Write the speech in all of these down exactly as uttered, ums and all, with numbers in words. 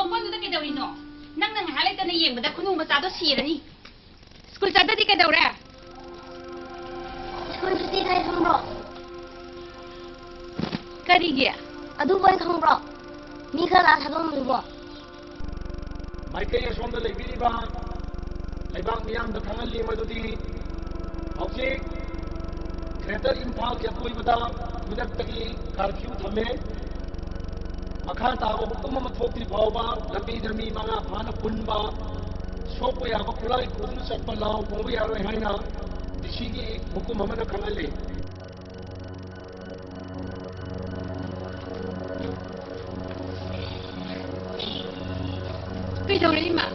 ꯃꯐꯝꯗꯨꯗ ꯀꯩꯗꯧꯔꯤꯅꯣ? ꯅꯪꯅ ꯉꯥꯏꯍꯥꯛ ꯂꯩꯇꯅ ꯌꯦꯡꯕꯗ ꯈꯨꯅꯨ ꯃꯆꯥꯗꯣ ꯁꯤꯔꯅꯤ꯫ ꯁ꯭ꯀꯨꯜ ꯆꯠꯇꯗꯤ ꯀꯩꯗꯧꯔꯦ? ꯁ꯭ꯀꯨꯜ ꯁꯨꯇꯤ ꯊꯥꯏ ꯈꯪꯕ꯭ꯔꯣ? ꯀꯔꯤꯒꯤ? ꯑꯗꯨꯕꯨ ꯑꯩ ꯈꯪꯕ꯭ꯔꯣ? ꯃꯤ ꯈꯔ ꯂꯥꯛꯑ ꯊꯥꯗꯣꯛꯑꯝꯃꯤꯕꯣ꯫ ꯃꯥꯏꯀꯩ ꯑꯁꯣꯝꯗ ꯂꯩꯕꯤꯔꯤꯕ ꯂꯩꯕꯥꯛ ꯃꯤꯌꯥꯝꯗ ꯈꯪꯍꯜꯂꯤ ꯃꯗꯨꯗꯤ ꯍꯧꯖꯤꯛ ꯒ꯭ꯔꯦꯇꯔ ꯏꯝꯐꯥꯜꯒꯤ ꯑꯀꯣꯏꯕꯗ ꯈꯨꯗꯛꯇꯒꯤ ꯀꯥꯔꯐ꯭ꯌꯨ ꯊꯝꯃꯦ꯫ ꯃꯈꯥ ꯇꯥꯕ ꯍꯨꯀꯨꯝ ꯑꯃ ꯊꯣꯛꯇ꯭ꯔꯤ ꯐꯥꯎꯕ ꯂꯝꯕꯤꯗ ꯃꯤ ꯃꯉꯥ ꯐꯥꯅ ꯄꯨꯟꯕ, ꯁꯣꯛꯄ ꯌꯥꯕ ꯈꯨꯠꯂꯥꯏ ꯄꯨꯗꯨꯅ ꯆꯠꯄ, ꯂꯥꯎ ꯈꯣꯡꯕ ꯌꯥꯔꯣꯏ ꯍꯥꯏꯅ ꯗꯤ ꯁꯤꯒꯤ ꯍꯨꯀꯨꯝ ꯑꯃꯅ ꯈꯪꯍꯜꯂꯤ꯫ ꯀꯩꯗꯧꯔꯦ, ꯏꯃꯥ?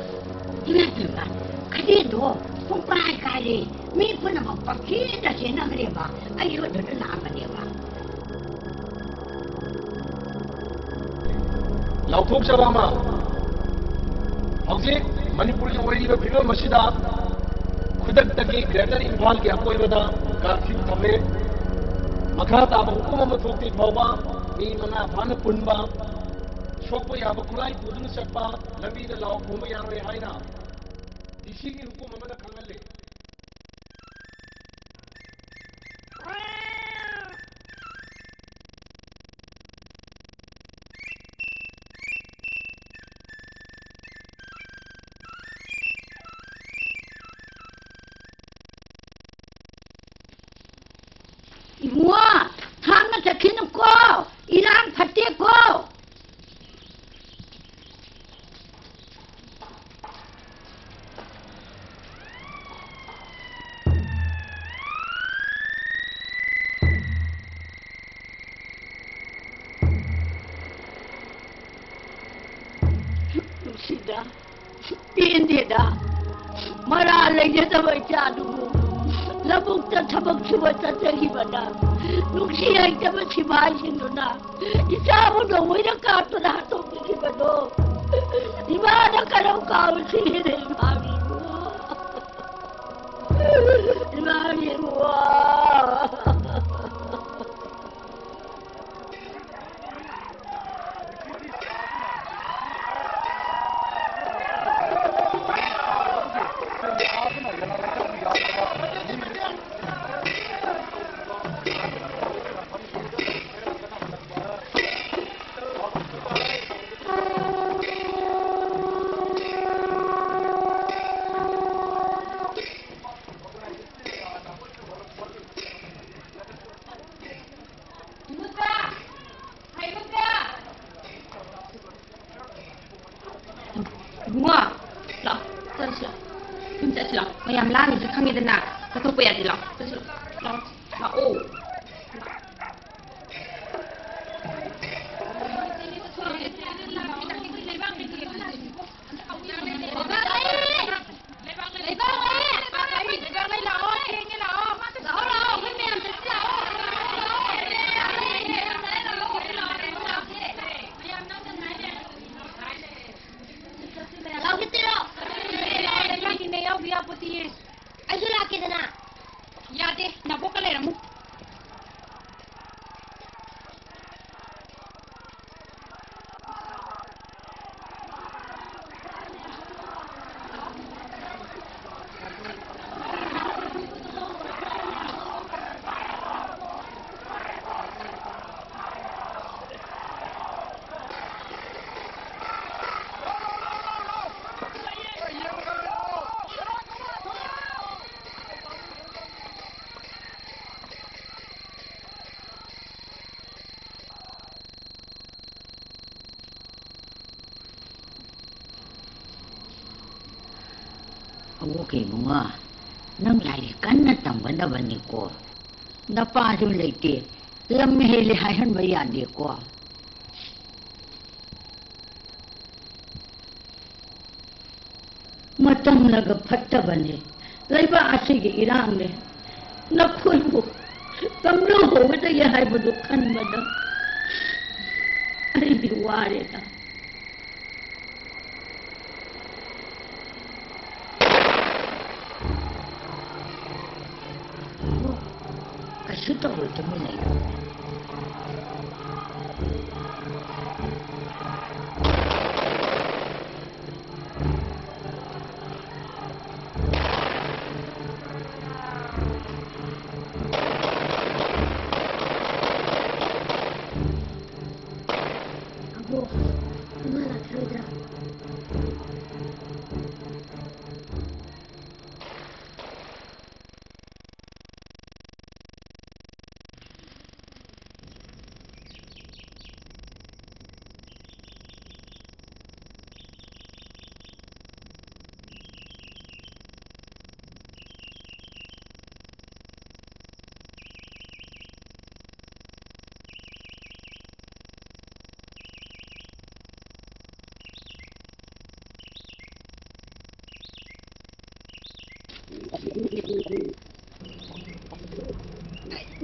ꯏꯃꯥ, ꯏꯃꯥ, ꯈꯗꯦꯟꯗꯣ ꯄꯨꯡꯄꯥꯏ ꯀꯥꯏꯔꯦ꯫ ꯃꯤ ꯄꯨꯝꯅꯃꯛ ꯄꯪꯆꯦꯟꯗ ꯆꯦꯟꯅꯈ꯭ꯔꯦꯕ꯫ ꯑꯩꯁꯨ ꯑꯗꯨꯗ ꯂꯥꯛꯑꯝꯕꯅꯦꯕ꯫ ꯂꯥꯎꯊꯣꯛꯆꯕ ꯑꯃ, ꯍꯧꯖꯤꯛ ꯃꯅꯤꯄꯨꯔꯒꯤ ꯑꯣꯏꯔꯤꯕ ꯐꯤꯕꯝ ꯑꯁꯤꯗ ꯈꯨꯗꯛꯇꯒꯤ ꯒ꯭ꯔꯦꯇꯔ ꯏꯝꯐꯥꯜꯒꯤ ꯑꯀꯣꯏꯕꯗ ꯀꯥꯔꯐ꯭ꯌꯨ ꯊꯝꯃꯦ꯫ ꯃꯈꯥ ꯇꯥꯕ ꯍꯨꯀꯨꯝ ꯑꯃ ꯊꯣꯛꯇ꯭ꯔꯤ ꯐꯥꯎꯕ ꯃꯤ ꯃꯉꯥ ꯐꯥꯅ ꯄꯨꯟꯕ, ꯁꯣꯛꯄ ꯌꯥꯕ ꯈꯨꯠꯂꯥꯏ ꯄꯨꯗꯨꯅ ꯆꯠꯄ, ꯂꯝꯕꯤꯗ ꯂꯥꯎ ꯈꯣꯡꯕ ꯌꯥꯔꯣꯏ ꯍꯥꯏꯅ ꯗꯤ ꯁꯤꯒꯤ ꯍꯨꯀꯨꯝ ꯑꯃꯅ ꯈꯪꯍꯜꯂꯤ꯫ ꯏꯕꯨꯡꯉꯣ, ꯊꯥꯡꯅ ꯆꯠꯈꯤꯅꯨꯀꯣ, ꯏꯔꯥꯡ ꯐꯠꯇꯦꯀꯣ꯫ ꯅꯨꯡꯁꯤꯗ, ꯄꯦꯟꯗꯦꯗ, ꯃꯔꯥ ꯂꯩꯖꯗꯕ ꯏꯆꯥꯗꯨꯕꯨ ꯂꯧꯕꯨꯛꯇ ꯊꯕꯛ ꯁꯨꯕ ꯆꯠꯆꯈꯤꯕꯗ ꯅꯨꯡꯁꯤ ꯍꯩꯇꯕ ꯁꯤꯐꯥꯏꯁꯤꯡꯗꯨꯅ ꯏꯆꯥꯕꯨ ꯅꯣꯡꯃꯩꯅ ꯀꯥꯞꯇꯨꯅ ꯍꯥꯠꯇꯣꯛꯄꯤꯈꯤꯕꯗꯣ ꯏꯃꯥꯅ ꯀꯔꯝ ꯀꯥꯎꯁꯤꯒꯦꯅꯦ ꯏꯃꯥꯒꯤꯕꯨ? ꯏꯃꯥꯒꯤꯕꯨ꯫ ꯏꯕꯨꯡꯉꯣ, ꯂꯥꯛꯑꯣ, ꯆꯠꯂꯁꯤ ꯂꯥꯛꯑꯣ꯫ ꯌꯨꯝ ꯆꯠꯂꯁꯤ ꯂꯥꯛꯑꯣ꯫ ꯃꯌꯥꯝ ꯂꯥꯡꯉꯤꯁꯦ ꯈꯪꯉꯦꯗꯅ, ꯆꯠꯊꯣꯛꯄ ꯌꯥꯗꯦ꯫ ꯂꯥꯛꯑꯣ, ꯆꯠꯂꯁꯤ ꯂꯥꯛꯑꯣ꯫ ꯂꯥꯛꯑꯣ, ꯂꯥꯛꯑꯣ꯫ ꯂꯥꯛꯀꯦ ꯇꯤꯔꯣ꯫ ꯂꯩꯔꯝꯃꯤꯅꯦ, ꯌꯥꯎꯗ ꯌꯥꯄꯣꯠꯇꯤꯌꯦ꯫ ꯑꯩꯁꯨ ꯂꯥꯛꯀꯦꯗꯅ꯫ ꯌꯥꯗꯦ, ꯅꯕꯣꯛꯀ ꯂꯩꯔꯝꯃꯨ꯫ ꯑꯋꯣꯛꯀꯤ ꯏꯕꯨꯡꯉꯣ, ꯅꯪ ꯂꯥꯏꯔꯤꯛ ꯀꯟꯅ ꯇꯝꯒꯗꯕꯅꯤꯀꯣ꯫ ꯅꯄꯥꯁꯨ ꯂꯩꯇꯦ, ꯂꯝ ꯍꯦꯜꯂꯦ ꯍꯥꯏꯍꯟꯕ ꯌꯥꯗꯦꯀꯣ꯫ ꯃꯇꯝꯅꯒ ꯐꯠꯇꯕꯅꯦ, ꯂꯩꯕꯥꯛ ꯑꯁꯤꯒꯤ ꯏꯔꯥꯡꯅꯦ, ꯅꯈꯣꯏꯕꯨ ꯀꯝꯗꯧꯍꯧꯒꯗꯒꯦ ꯍꯥꯏꯕꯗꯨ ꯈꯟꯕꯗ ꯑꯩꯗꯤ ꯋꯥꯔꯦꯗ꯫ ꯀꯩꯁꯨ ꯇꯧꯔꯣꯏ, ꯇꯨꯃꯤꯟ ꯂꯩꯌꯨ꯫ ꯑꯕꯣꯛ, ꯏꯃꯥ ꯂꯥꯛꯈꯤꯔꯣꯏꯗ꯭ꯔꯥ?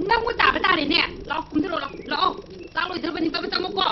ꯅꯪꯕꯨ ꯇꯥꯕ ꯇꯥꯔꯦꯅꯦ꯫ ꯂꯥꯛꯑꯣ, ꯀꯨꯝꯊꯔꯛꯑꯣ, ꯂꯥꯛꯑꯣ, ꯂꯥꯛꯑꯣ꯫ ꯆꯥꯛ ꯂꯣꯏꯗ꯭ꯔꯕꯅꯤ, ꯕꯕ ꯆꯪꯉꯣꯀꯣ꯫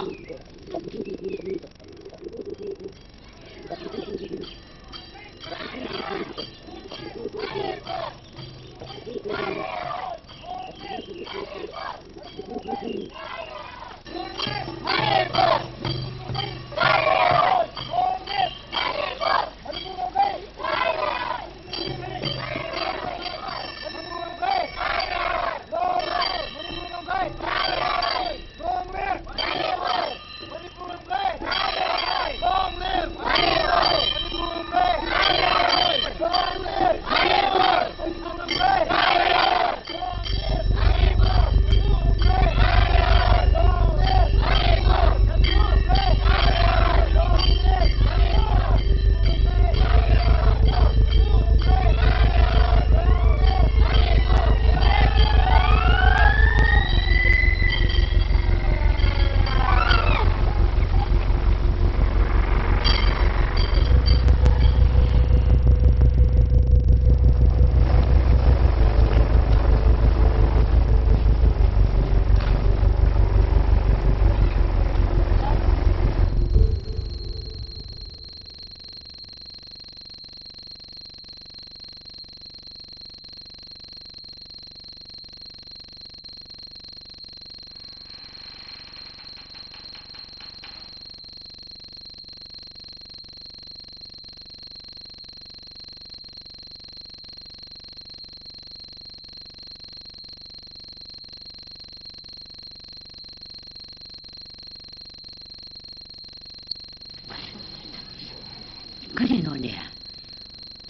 ꯀꯔꯤꯅꯣꯅꯦ?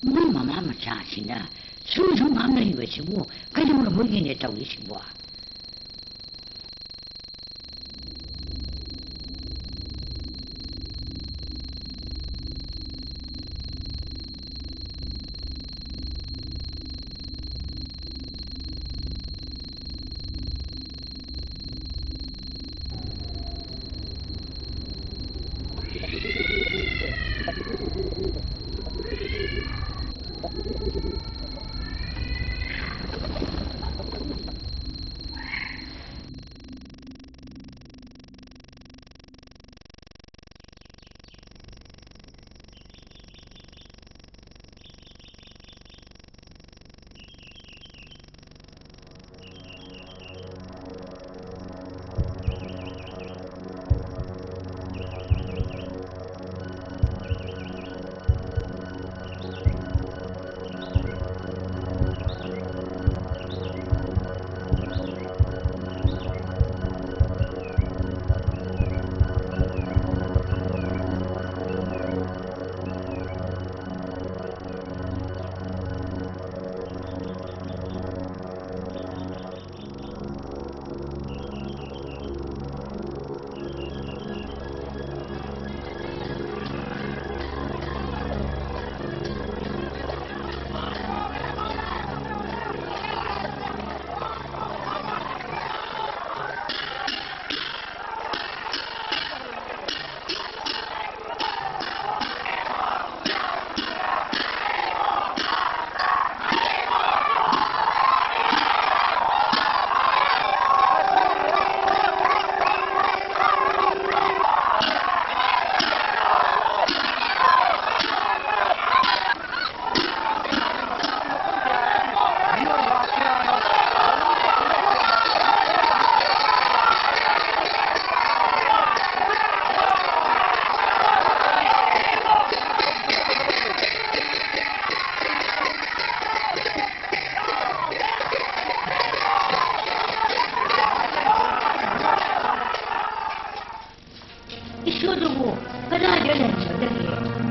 ꯃꯣꯏ ꯃꯃꯥ ꯃꯆꯥꯁꯤꯅ ꯁꯨꯝ ꯁꯨꯝ ꯉꯥꯡꯅꯔꯤꯕꯁꯤꯕꯨ ꯀꯩꯗꯧꯔꯕꯣꯏꯒꯤꯅꯦ ꯇꯧꯔꯤꯁꯤꯕꯣ?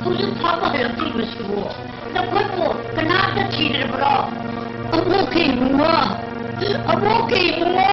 ꯍꯧꯖꯤꯛ ꯐꯥꯎꯕ ꯍꯜꯂꯛꯇ꯭ꯔꯤꯕꯁꯤꯕꯨ? ꯅꯈꯣꯏꯕꯨ ꯀꯅꯥꯝꯇ ꯊꯤꯗ꯭ꯔꯕ꯭ꯔꯣ? ꯑꯕꯣꯛꯀꯤ ꯏꯕꯨꯡꯉꯣ! ꯑꯕꯣꯛꯀꯤ ꯏꯕꯨꯡꯉꯣ!